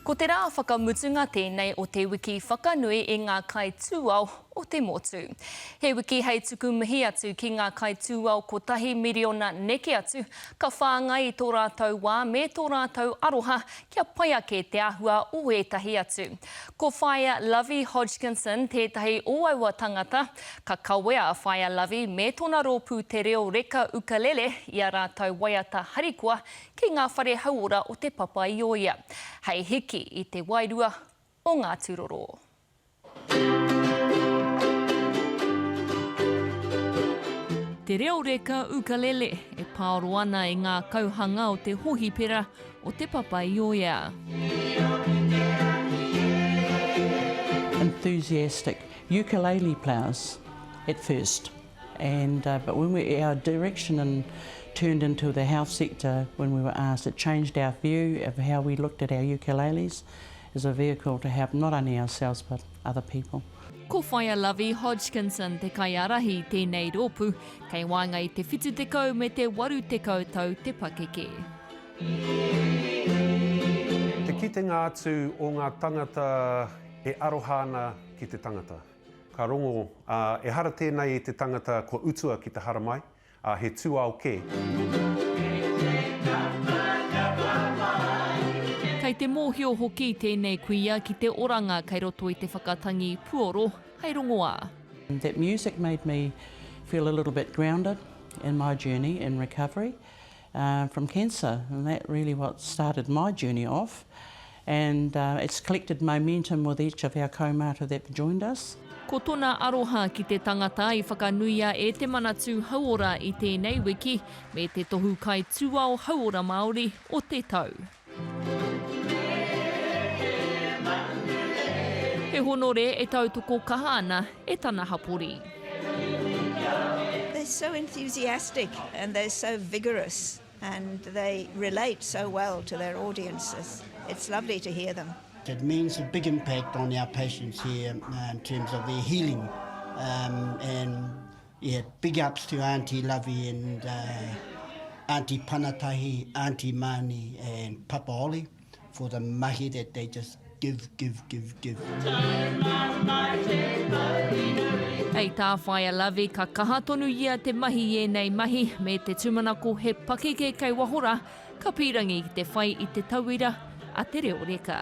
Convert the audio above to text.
Ko te rā whakamutunga tēnei o te wiki whakanui i ngā kaitūao o te motu. He wiki hei tuku mihi atu ki ngā kaitūao kotahi miriona neke atu ka whāngai i tō rātou wā me tō rātou aroha kia pai ake te āhua o ētahi atu. Ko Whaea Lovey Hodgkinson tētahi o aua tangata. Ka kawea a Whaea Lovey me tōna rōpū Te Reo Reka Ukalele i a rātou waiata harikoa ki ngā whare hauora o Te Papaioea, hei hiki i te wairua o ngā tūroro. Te reo reka ukalele e paoro ana i ngā kauhanga o te hōhipera o Te Papaioea. Enthusiastic ukulele players at first and but when we our direction and turned into the health sector when we were asked it changed our view of how we looked at our ukuleles as a vehicle to help not only ourselves but other people. Ko Whaea Lovey Hodgkinson te kaiārahi i tēnei rōpū, kei waenga i te 70 me te 80 tau te pakeke. Te kitenga atu o ngā tangata e aroha ana ki te tangata. Ka rongo, ā, ehara tēnei i te tangata kua utua ki te haramai, ā, he tūao kē. Kei te mōhio hoki tēnei kuia ki te oranga kei roto i te whakatangi puoro hei rongoā. That music made me feel a little bit grounded in my journey in recovery from cancer and that really what started my journey off and it's collected momentum with each of our kaumātua that have joined us. Ko tona aroha ki te tangata i whakanuia e Te Manatū Hauora i tēnei wiki me te Tohu Kaitūao Hauora Māori o te Tau. He honore e tautoko kaha ana e tana hapori. They're so enthusiastic and they're so vigorous and they relate so well to their audiences. It's lovely to hear them. It means a big impact on our patients here in terms of their healing um, and yeah, big ups to Auntie Lovey and uh, Auntie Panatahi, Auntie Mani and Papa Ollie for the mahi that they just give, give, give, give. Hei tā Whaea Lovey, ka kaha tonu ia te mahi i ēnei mahi, me te tūmanako he pakeke kei waho rā, ka pīrangi ki te whai i te tauira a te reo reka.